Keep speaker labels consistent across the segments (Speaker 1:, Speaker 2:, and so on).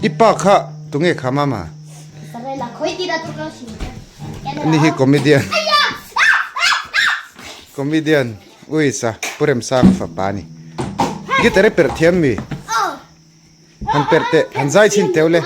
Speaker 1: I pa kha tunge kha mama? Ani hi comedian. Comedian Uisa Pu Remsanga fapa a ni. Guitar i perh thiam mi? Han perh teh, han zai chhin teuh le.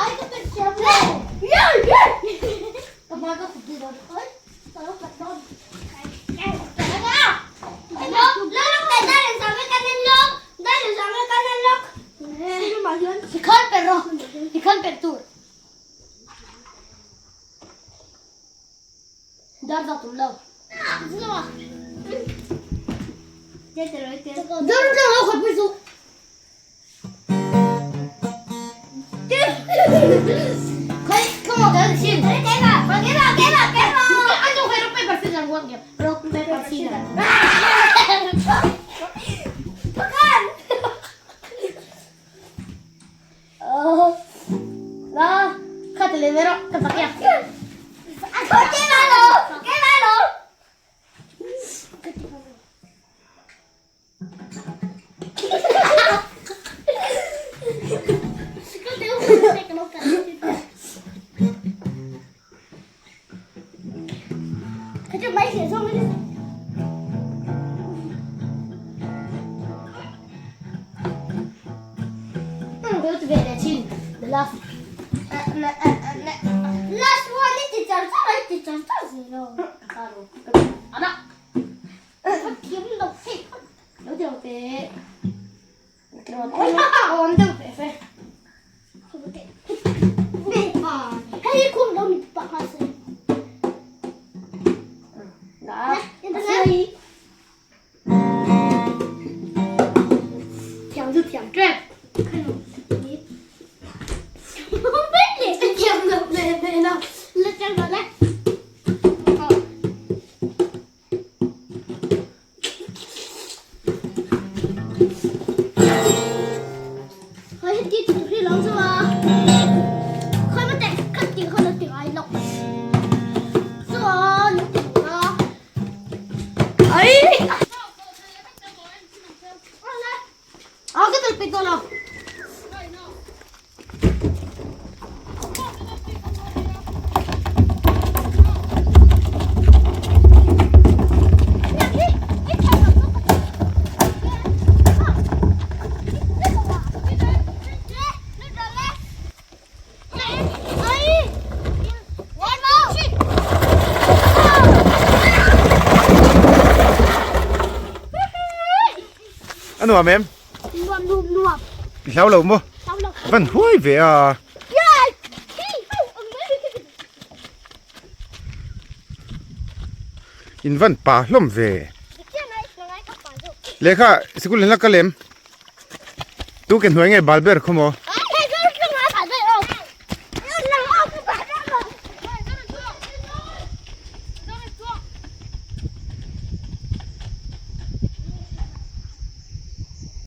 Speaker 1: A nuam em?
Speaker 2: Nuam nuam nuam.
Speaker 1: I hlau lo maw?
Speaker 2: Hlau lo.
Speaker 1: Van huai ve a. In van pa hlawm ve. Lehkha sikul in la kal em? Tu ke hnuai nge bal ber khaw maw?